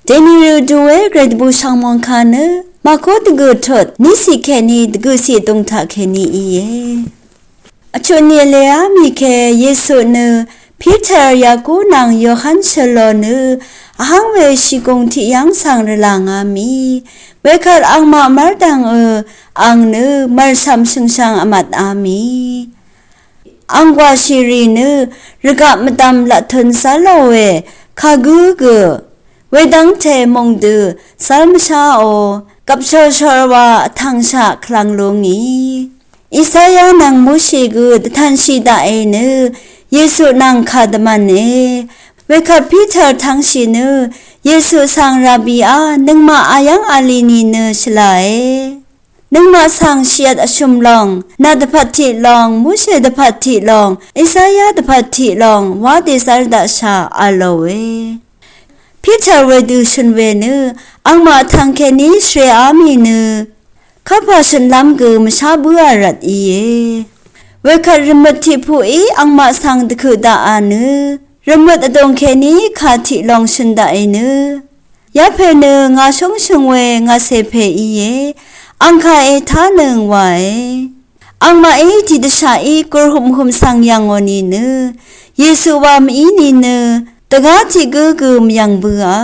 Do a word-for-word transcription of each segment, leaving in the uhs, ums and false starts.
Deni rø duwe grade bu shangmong kanø, mako dvgø tut, nisi keni dvgø si dungta keni iye. Achu ni leya mi ke Yesu nø, Peter, Yaku nang Yohan shelo nø, ahang we shigung ti yang sang rela nga mi. Wekal angma mardang ø, ang nø, marsam shøngshang amat ami. Angwa shiri nø, rvgaq mvdam latun salo we, kagø gø. Wedang te mongdø, salmsha o, gapshor shor wa, tangsha klang lungi. Isaya nang Mushi gø, dvtanshi da e nø, Yesu nang kadvman e. Wekal Peter tangshi nø, Yesu sang Rabbi a, nøngma ayang ali ni nø shvla e. Nøngmaq sang shiat ashøm lòng, naq dvpvt tiq lòng, Mose dvpvt tiq lòng, Isaya dvpvt tiq lòng, wa dezar daqsha alo we. Peter wedø shøn we nø, angmaq tvng keni shre ami nø, kapà shøn lam gø mvsha bø a rat iye. Wekvt rvmøt tiq puq i angmaq sang dvkøq daq a nø, rvmøt adong keni ka tiq lòng shøn daq e nø, Yapè nø ngà shóngshøng we ngà cèpè íe, angkà ètánøng wae. Angmaqí tiqdvshaqí gurhumhum svng yv̀ngò nìnø, Yesu wa mv-í nìnø, dvgá tiq gǿ gø mvyv̀ng bøa.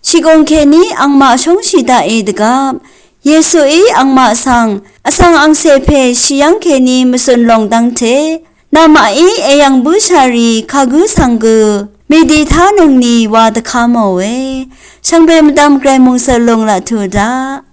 Shìgùng kèní angmaq shóngshì daqì dvgvp, Yesuí angmaq svng, vsvng angcè pè shì yv́ng kèní mvzùn lòng dv́ngte, namaqí èyv̀ng bǿshàrì kagǿ svng gø, mìdi tánøngni wa dvkamòe, shvngbe mvdvm gvray mòngsøl lùng laq tuq daq.